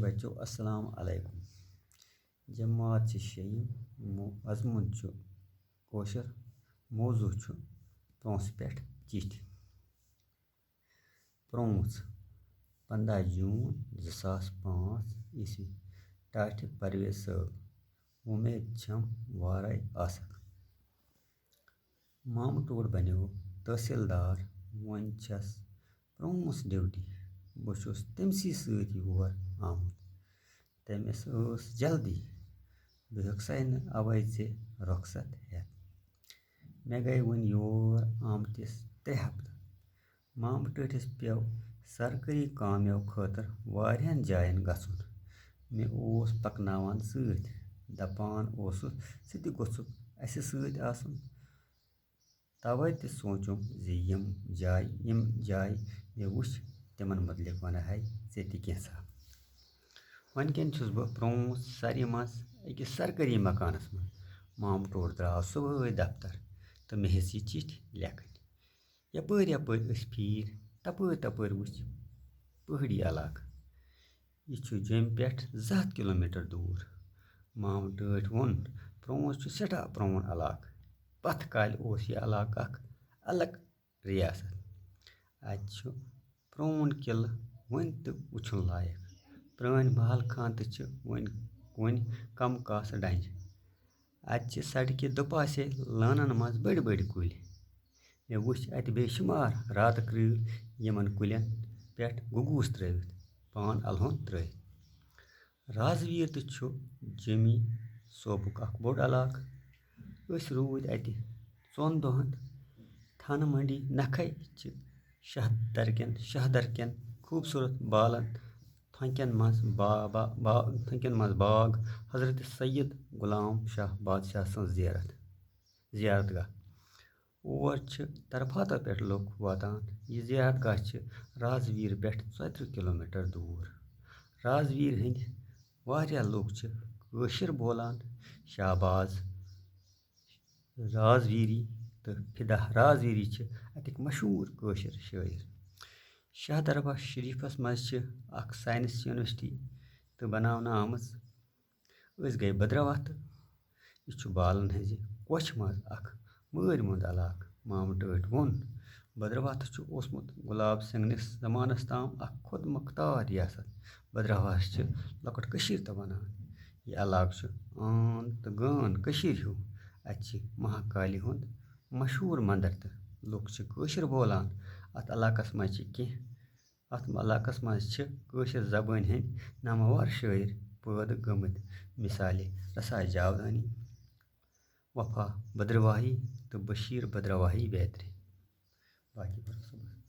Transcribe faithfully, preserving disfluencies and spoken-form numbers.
بچو، السلام علیکم۔ جماعت چھِ شیٚیِم، مو-، مضموٗن چھُ کٲشُر، موضوع چھُ پرٛونٛسہٕ پٮ۪ٹھ چِٹھۍ۔ پرٛونٛس، پنٛداہ جوٗن زٕ ساس پانٛژھ عیسوی، ٹاٹھہِ پرویز صٲب، وۄمید چھم وارے آسکھ۔ مامہٕ ٹوٹھ بنیو تحصیلدار، وۄنۍ چھس پرٛونٛس ڈیوٹی۔ بہٕ چھُس تٔمسٕے سۭتۍ یور آمُت۔ تٔمِس ٲس جلدی، بہٕ ہیوٚکسَے نہٕ اَوَے ژےٚ رۄخصت ہٮ۪تھ۔ مےٚ گٔے وۄنۍ یور آمتِس ترٛےٚ ہفتہٕ۔ مامہٕ ٹٲٹھِس پیوٚو سرکٲری کامیو خٲطرٕ واریاہَن جایَن گژھُن۔ مےٚ اوس پَکناوان سۭتۍ، دَپان اوسُس، "ژٕ تہِ گوٚژھُکھ اَسہِ سۭتۍ آسُن۔" تَوَے تہِ سونٛچُم زِ یِم جایہِ، یِم جایہِ مےٚ وٕچھ، تِمَن مُتعلِق وَنہٕ ہے ژےٚ تہِ کینٛژھا۔ وۄنۍ کٮ۪ن چھُس بہٕ پرٛونٛس سَرِ منٛز أکِس سرکٲری مکانَس منٛز۔ مامہٕ ٹوٹھ درٛاو صُبحٲے دفتر تہٕ مےٚ ہیٚژ یہِ چِٹھۍ لیکھٕنۍ۔ یَپٲرۍ یَپٲرۍ أسۍ پھیٖرۍ، تَپٲرۍ تَپٲرۍ وٕچھ پہٲڑی علاقہٕ۔ یہِ چھُ جوٚمہِ پٮ۪ٹھ زٕ ہَتھ کِلوٗ میٖٹر دوٗر۔ مامہٕ ٹٲٹھۍ ووٚن، "پرٛونٛس چھُ سٮ۪ٹھاہ پرٛون علاقہٕ۔ پتھ کالہِ اوس یہِ علاقہٕ اکھ الگ ریاست۔ اَتہِ چھُ پرٛون قلعہٕ وُنہِ تہِ وُچھُن لایق۔ پرٛٲنۍ محل خان تہِ چھِ وُنہِ کُنہِ کم کاسہٕ ڈنٛجہِ۔ اَتہِ چھِ سڑکہِ دُپاسے لٲنن منٛز بٔڑۍ بٔڑۍ کُلۍ۔ مےٚ وُچھ اَتہِ بے شُمار راتہٕ کرۭلۍ یِمن کُلٮ۪ن پٮ۪ٹھ گوٚگوٗس ترٲوِتھ، پان الہٕ ہون ترٲوِتھ۔" رازویٖر تہِ چھُ جیٚمی صوبُک اکھ بوٚڑ علاقہٕ۔ أسۍ روٗدۍ اَتہِ ژۄن دۄہن۔ تھانہٕ منڈی نکھے چھِ شہدر کٮ۪ن، شہدر کٮ۪ن خوٗبصوٗرت بالن تھۄنٛکٮ۪ن منٛز با-، با-، با-، تھۄنٛکٮ۪ن منٛز باغ حضرت سید غلام شاہ بادشاہ سٕنٛز زیارت، زیارت گاہ۔ اور چھِ طرفاتو پٮ۪ٹھ لُکھ واتان۔ یہِ زیارت گاہ چھِ رازویٖر پٮ۪ٹھ ژۄیہِ ترٕٛہ کِلوٗ میٖٹر دوٗر۔ رازویٖر ہٕنٛدۍ واریاہ لُکھ چھِ کٲشِر بولان۔ شہباز رازویٖری تہٕ فدا رازویٖری چھِ اَتِکۍ مشہوٗر کٲشِر شٲعر۔ شاہ دربار شریٖفَس منٛز چھِ اَکھ ساینَس یونیورسٹی تہٕ بناونہٕ آمٕژ۔ أسۍ گٔے بدرواہ تہٕ یہِ چھُ بالن ہٕنٛزِ کوچھِ منٛز اکھ مٲرۍ مۄند علاقہٕ۔ مامہٕ ٹٲٹھۍ ووٚن، بدرواہ چھُ اوسمُت گۄلاب سنگھ نِس زمانس تام اکھ خۄد مۄختار ریاست۔ بدرواہس چھِ لۄکٕٹ کٔشیٖر تہِ وَنان۔ یہِ علاقہٕ چھُ عام تہٕ غٲن کٔشیٖرِ ہیوٗ۔ اَتہِ چھِ مہاکالی ہُنٛد مشہوٗر مندر تہٕ لُکھ چھِ کٲشِر بولان۔ اَتھ علاقس منٛز چھِ کینٛہہ اَتھ علاقَس منٛز چھِ کٲشِر زبٲنۍ ہٕنٛدۍ نامور شٲعر پٲدٕ گٔمٕتۍ، مثالے رسا جاودانی، وفا بدرواہی تہٕ بشیٖر بدرواہی بیترِ۔ باقی پَرو صُبحَس۔